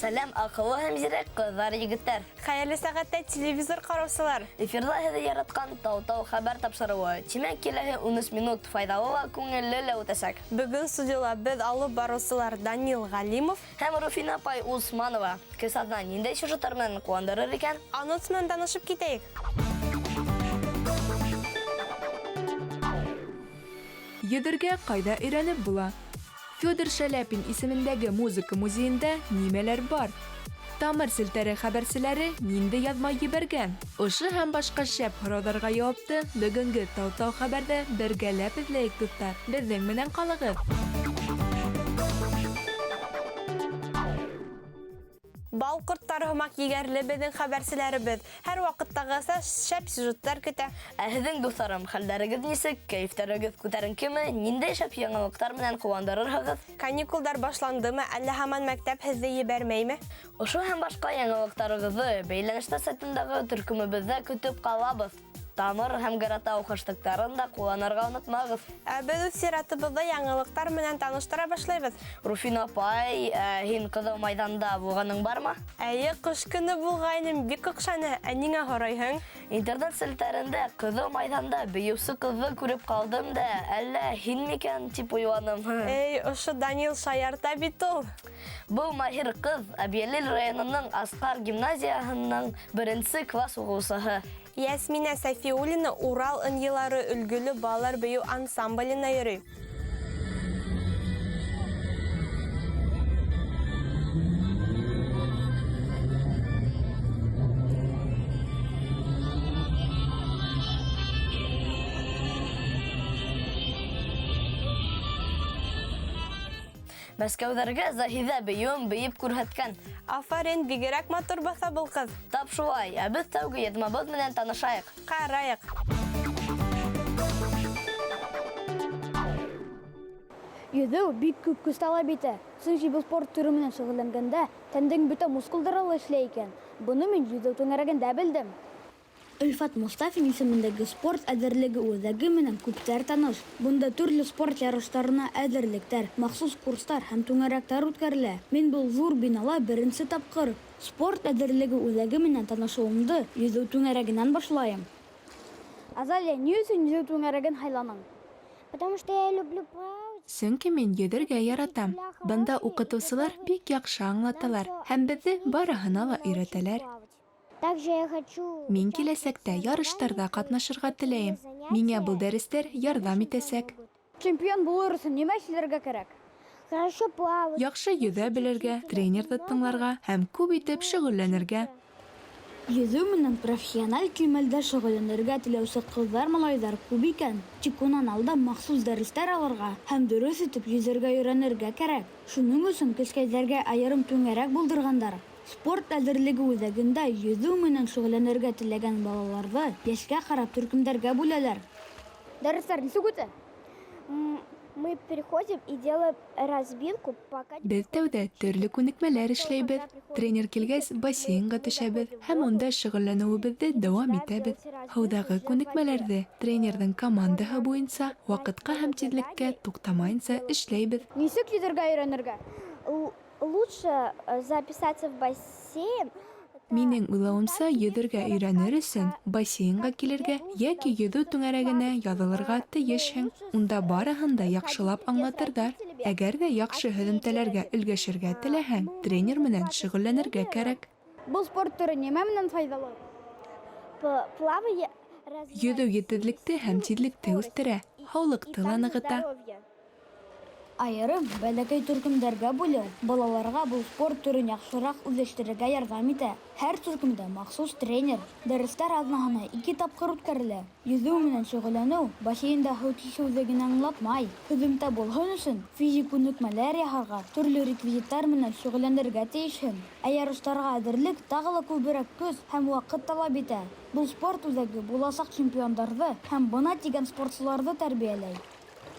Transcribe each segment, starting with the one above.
Сәләм, акыллы һәм зирәк кызлар, егетләр. Хәерле сәгатьтә телевизор караучылар. Эфирҙа һеҙҙе яратҡан Тау-тау хәбәр тапшырыуы. Тимәк, киләһе 13 минут файҙалы ла, күңелле лә үтәсәк. Бөгөн студияла беҙ алып барыусылар Данил Ғәлимов һәм Руфина апай Усманова. Кесаҙна ниндәй сюжеттар менән ҡыуандырыр икән? Анонс менән танышып китәйек. Йөҙөргә ҡайҙа өйрәнеп була? Федор Шаляпин исемендәге музыка музейында нимәләр бар? Тамыр селтәре хәбәрселәре ниндәй яҙма ебәргән? Ошо һәм башҡа шәп һорауҙарға яуапты бөгөнгө Тау-тау хәбәрҙә бергәләп эҙләйек, дуҫтар. Беҙҙең менән ҡалығыҙ. Бал ҡорттары һымаҡ егәрле беҙҙең хәбәрселәребеҙ. Һәр ваҡыттағыса шәп сюжеттар көтә. Ә һеҙҙең, дуҫтарым, хәлдәрегеҙ нисек? Кәйефтәрегеҙ күтәренкеме? Ниндәй шәп яңылыҡтар менән ҡыуандырырһығыҙ? Каникулдар башландымы, әллә һаман мәктәп һеҙҙе ебәрмәйме? Ошо һәм башҡа яңылыҡтарығыҙҙы Бәйләнештә сайтындағы төркөмөбөҙҙә көтөп ҡалабыҙ. Тамыр һәм Гаратау хэштегтарын да ҡулланырға онотмағыҙ. Ә беҙ үҙ сиратыбыҙҙа яңылыҡтар менән таныштыра башлайбыҙ. Руфина апай, һин Ҡыҙыл майҙанда булғаның бармы? Әйе, ҡыш көнө булғайным, бик оҡшаны. Ә ниңә һорайһың? Интернет селтәрендә Ҡыҙыл майҙанда бейеүсе ҡыҙҙы күреп ҡалдым да, әллә һин микән тип уйланым. Эй, ошо Данил шаярта бит ул. Был маһир ҡыҙ Әбйәлил районының Асҡар гимназияһының беренсе класс уҡыусыһы. Йәсминә Сәфиуллина Урал ынйылары өлгөлө балалар бейеү ансамбленә йөрөй. Мәскәүҙәргә Заһиҙә бейеүен бейеп күрһәткән. Афарин, бигерәк матур баҫа был ҡыҙ. Тап шулай, ә беҙ тәүге яҙмабыҙ менән танышайыҡ. Ҡарайыҡ. Йөҙөү бик күп көс талап итә. Сөнки был спорт төрө менән шөғөлләнгәндә тәндең бөтә мускулдары ла эшләй икән. Быны мин йөҙөү түңәрәгендә белдем. Өлфәт Мостафин исемендәге спорт әҙерлеге үҙәге менән күптәр таныш. Бында төрлө спорт ярыштарына әҙерлектәр, махсус курстар һәм түңәрәктәр үткәрелә. Мин был ҙур бинала беренсе тапҡыр. Спорт әҙерлеге үҙәге менән танышыуымды йөҙөү түңәрәгенән башлайым. Азалия, ни өсөн йөҙөү түңәрәген һайланың? Потому что я люблю плавать. Сөнки мин йөҙөргә яратам. Бында уҡытыусылар бик яҡшы аңлаталар һәм беҙҙе барыһына ла өйрәтәләр. Также я хочу Мин киләсәктә ярыштарҙа ҡатнашырға теләйем. Миңә был дәрестәр ярҙам итәсәк. Чемпион булыр өсөн нимә эшләргә кәрәк? Хорошо плавать. Яҡшы йөҙә белергә, тренерҙы тыңларға һәм күп итеп шөғөлләнергә. Йөҙөү менән профессиональ кимәлдә шөғөлләнергә теләүсе ҡыҙҙар-малайҙар күп икән. Тик унан алда махсус дәрестәр алырға һәм дөрөҫ итеп йөҙөргә өйрәнергә кәрәк. Шуның өсөн кескәйҙәргә айырым түңәрәк булдырғандар. Спорт әҙерлеге үҙәгендә йөҙөү менән шөғөлләнергә теләгән балаларҙы йәшкә ҡарап төркөмдәргә бүләләр. Дәрестәр нисек үтә? Мы приходим и делаем разбивку, пока Беҙ тәүҙә төрлө күнекмәләр эшләйбеҙ. Тренер килгәс, бассейнға төшәбеҙ һәм унда шөғөлләнеүебеҙҙе дауам итәбеҙ. Һыуҙағы күнекмәләрҙе тренерҙың командаһы буйынса ваҡытҡа һәм тиҙлеккә туҡтамайынса эшләйбеҙ. Нисек йөҙөргә өйрәнергә? Лучше записаться в бассейн. Минең уйлауымса, йөҙөргә өйрәнер өсөн бассейнға килергә йәки йөҙөү түңәрәгенә яҙылырға тейешһең. Унда барыһын да яҡшылап аңлатырҙар. Әгәр ҙә яҡшы һөҙөмтәләргә өлгәшергә теләһәң, тренер менән шөғөлләнергә кәрәк. Был спорт төрө нимә менән файҙалы? Плавание Йөҙөү етеҙлекте һәм тиҙлекте үҫтерә, һаулыҡты ла нығыта. Айырым бәләкәй төркөмдәргә бүлеү балаларға был спорт төрөн яҡшыраҡ үҙләштерергә ярҙам итә. Һәр төркөмдә махсус тренер. Дәрестәр аҙнаһына 2 тапҡыр үткәрелә. Йөҙөү менән шөғөлләнеү бассейнда һыу кисеүҙе генә аңлатмай. Һөҙөмтә булһын өсөн физик күнекмәләр яһарға, төрлө реквизиттар менән шөғөлләнергә тейешһең. Ә ярыштарға әҙерлек тағы ла күберәк көс һәм ваҡыт талап итә. Был спорт үҙәге буласаҡ чемпиондарҙы һәм бына тигән спортсыларҙы тәрбиәләй.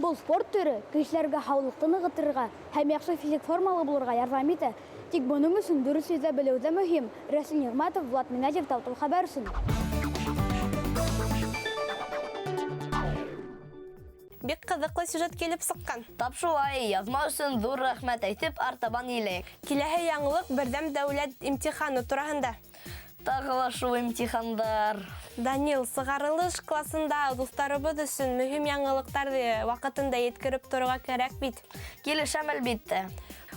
Был спорт төрө кешеләргә һаулыҡты нығытырға һәм яҡшы физик формалы булырға ярҙам итә. Тик бының өсөн дөрөҫ йөҙә белеү ҙә мөһим. Рәсүл Ниғмәтов, Влад Минәҗев, Тау-Тау хәбәр өсөн. Бик ҡыҙыҡлы сюжет килеп сыҡҡан. Тап шулай, яҙма өсөн ҙур рәхмәт әйтеп, артабан иләйек. Киләһе яңылыҡ берҙәм дәүләт имтиханы тураһында. Тағы ла шул имтихандар. Данил, сығарылыш класында дуҫтарыбыҙ өсөн мөһим яңылыҡтарҙы ваҡытында еткереп торорға кәрәк бит. Килешәм, әлбиттә.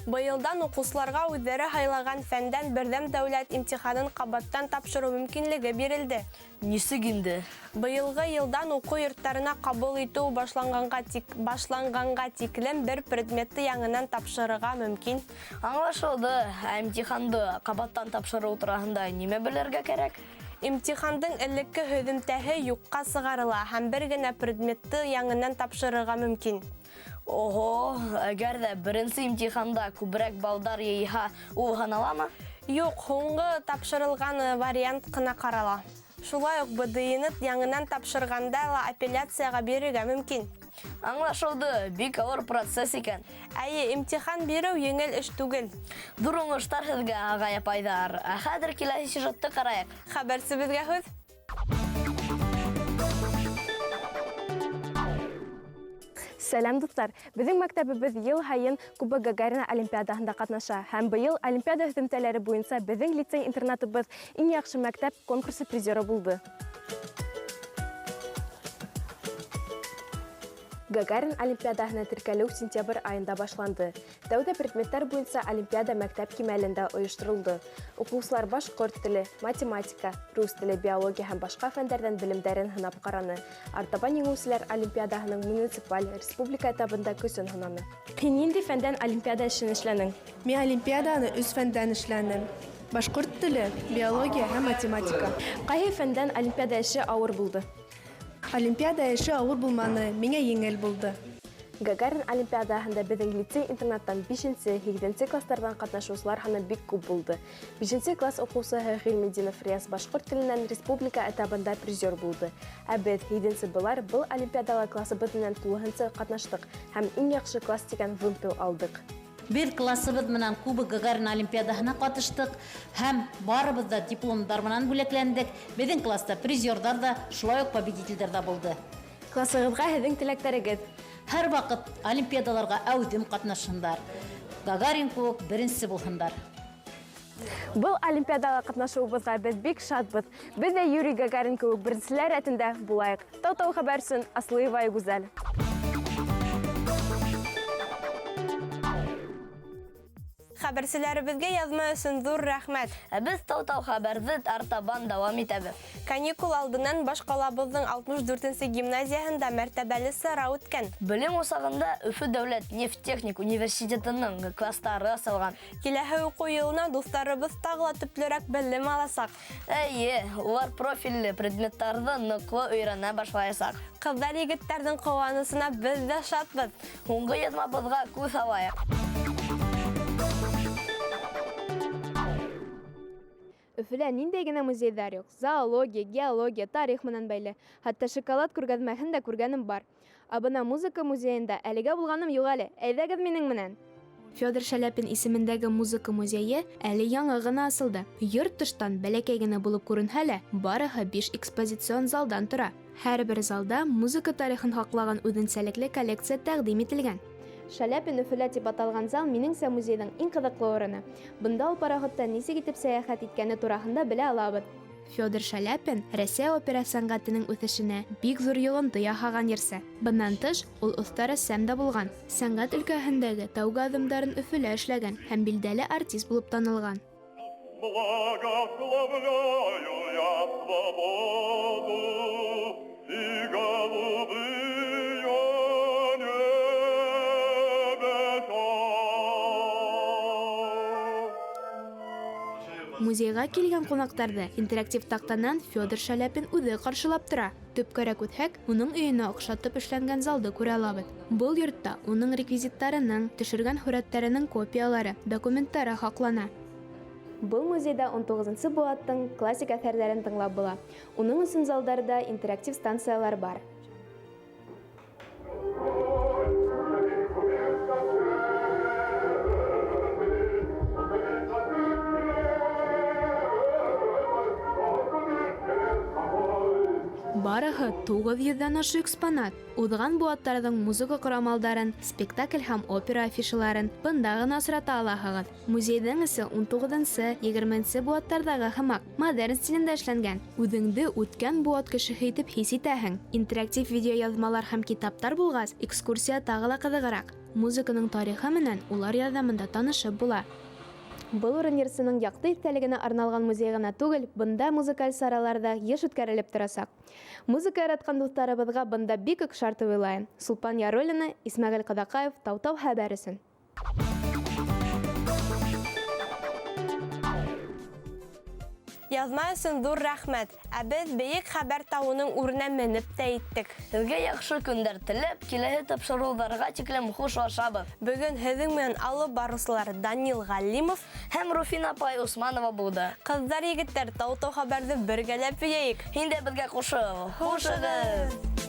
Быйылдан уҡыусыларға үҙҙәре һайлаған фәндән берҙәм дәүләт имтиханын ҡабаттан тапшырыу мөмкинлеге бирелде. Нисек инде? Быйылғы йылдан уҡыу йорттарына ҡабул итеү башланғанға тиклем бер предметты яңынан тапшырырға мөмкин. Аңлашылды. Ә имтиханды ҡабаттан тапшырыу тураһында нимә белергә кәрәк? Имтихандың элекке һөҙөмтәһе юҡҡа сығарыла һәм бер генә предметты яңынан тапшырырға мөмкин. Ого, әгәр ҙә беренсе имтиханда күберәк балдар йыйһа, ул һаналамы? Юҡ, һуңғы тапшырылған вариант ҡына ҡарала. Шулай уҡ БДИ-ны яңынан тапшырғанда ла апелляцияға бирергә мөмкин. Аңлашылды, бик ауыр процесс икән. Әйе, имтихан биреү еңел эш түгел. Ҙур уңыштар һеҙгә, ағай, апайҙар. Ә хәҙер киләһе сюжетты ҡарайыҡ. Хәбәрсебеҙгә һүҙ. Сәләм, дуҫтар! Беҙҙең мәктәбебеҙ йыл һайын Кубок Гагарина олимпиадаһында ҡатнаша һәм быйыл олимпиада һөҙөмтәләре буйынса беҙҙең лицей-интернатыбыҙ иң яҡшы мәктәп конкурсы призеры булды. Гагарин олимпиадаһына теркәлеү сентябрь айында башланды. Тәүҙә предметтар буйынса олимпиада мәктәп кимәлендә ойошторолдо. Уҡыусылар башҡорт теле, математика, рус теле, биология һәм башҡа фәндәрҙән белемдәрен һынап ҡараны. Артабан еңеүселәр олимпиадаһының муниципаль, республика этабында көсөн һынаны. Һин ниндәй фәндән олимпиада эшен эшләнең? Мин олимпиаданы өс фәндән эшләнем. Башҡорт теле, биология һәм математика. Ҡайһы фәндән олимпиада эше ауыр булды? Олимпиада эше ауыр булманы, миңә еңел булды. Гагарин олимпиадаһында беҙҙең лицей-интернаттан 5-нсе, 8-нсе кластарҙан ҡатнашыусылар һаны бик күп булды. 5-нсе класс уҡыусыһы Ғилметдинов Рияз башҡорт теленән республика этабында призер булды. Ә беҙ, 7-нсе былар, был олимпиадала классыбыҙ менән тулыһынса ҡатнаштыҡ һәм иң яҡшы класс тигән вымпел алдыҡ. Беҙ классыбыҙ менән Кубок Гагарина олимпиадаһына ҡатыштыҡ һәм барыбыҙ ҙа дипломдар менән бүләкләндек. Беҙҙең класста призерҙар ҙа, шулай уҡ победителдәр ҙә булды. Классығыҙға һеҙҙең теләктәрегеҙ? Һәр ваҡыт олимпиадаларға әүҙем ҡатнашһындар. Гагарин кеүек беренсе булһындар. Был олимпиадала ҡатнашыуыбыҙға беҙ бик шатбыҙ. Беҙ ҙә Юрий Гагарин кеүек беренселәр рәтендә булайыҡ. Тау-тау хәбәр өсөн Аслыева Гүзәл. Хәбәрселәребеҙгә яҙма өсөн ҙур рәхмәт. Ә беҙ Тау-тау хәбәрҙе артабан дауам итәбеҙ. Каникул алдынан баш ҡалабыҙҙың 64-нсе гимназияһында мәртәбәле сара үткән. Белем усағында Өфө дәүләт нефть-техник университетының кластары асылған. Киләһе уҡыу йылына дуҫтарыбыҙ тағы ла төплөрәк белем аласаҡ. Эйе, улар профилле предметтарҙы ныҡлы өйрәнә башлаясаҡ. Ҡыҙҙар егеттәрҙең ҡыуанысына беҙ ҙә шатбыҙ. Һуңғы яҙмабыҙға күҙ һалайыҡ. Өфөлә ниндәй генә музейҙар юҡ. Зоология, геология, тарих менән бәйле. Хатта шоколад күргәҙмәһен дә күргәнем бар. Ә бына музыка музейында әлегә булғаным юҡ әле. Әйҙәгеҙ минең менән. Федор Шаляпин исемендәге музыка музейы әле яңы ғына асылды. Йорт тыштан бәләкәй генә булып күренһә лә, барыһы 5 экспозицион залдан тора. Һәр бер залда музыка тарихын һаҡлаған үҙенсәлекле коллекция тәҡдим ителгән. Шаляпин Өфөлә тип аталған зал минеңсә музейҙың иң ҡыҙыҡлы урыны. Бында ул пароходта нисек итеп сәйәхәт иткәне тураһында белә алабыҙ. Федор Шаляпин Рәсәй опера сәнғәтенең үҫешенә бик ҙур йоғонто яһаған йырсы. Бынан тыш, ул оҫта рәссам да булған. Сәнғәт өлкәһендәге тәүге аҙымдарын Өфөлә эшләгән һәм билдәле артист булып танылған. Благословляю я свободу и голубые небеса. Музейға килгән ҡунаҡтарҙы интерактив таҡтанан Федор Шаляпин үҙе ҡаршылап тора. Төпкәрәк үтһәк, уның өйөнә оҡшатып эшләнгән залды күрә алабыҙ. Был йортта уның реквизиттарының, төшөргән һүрәттәренең копиялары, документтары һаҡлана. Был музейҙа ун туғыҙынсы быуаттың классик әҫәрҙәрен тыңлап була. Уның өсөн залдарҙа интерактив станциялар бар. барыһы 900 ҙән ашыу экспонат. Уҙған быуаттарҙың музыка ҡорамалдарын, спектакль һәм опера афишаларын бында ғына осрата алаһығыҙ. Музейҙың эсе 19-нсы, 20-нсе быуаттарҙағы һымаҡ модерн стилендә эшләнгән. Үҙеңде үткән быуат кешеһе итеп хис итәһең. Интерактив видеояҙмалар һәм китаптар булғас, экскурсия тағы ла ҡыҙығыраҡ. Музыканың тарихы менән улар ярҙамында танышып була. Был урын йырсының яҡты иҫтәлегенә арналған музей ғына түгел, бында музыкаль саралар ҙа йыш үткәрелеп торасаҡ. Музыка яратҡан дуҫтарыбыҙға бында бик оҡшар тип уйлайым. Сулпан Яруллина, Исмәғил Ҡаҙаҡаев, Тау-Тау хәбәр өсөн. Яҙма өсөн ҙур рәхмәт. Ә беҙ бейек хәбәр тауының үренә менеп тә еттек. Һеҙгә яҡшы көндәр теләп, киләһе тапшырыуҙарға тиклем хушлашабыҙ. Бөгөн һеҙҙең менән алып барыусылар Данил Ғәлимов һәм Руфина апай Усманова булды. Ҡыҙҙар, егеттәр, Тау-Тау хәбәрҙе бергәләп йыйыҡ. Һин дә беҙгә ҡушыл. Хушығыҙ!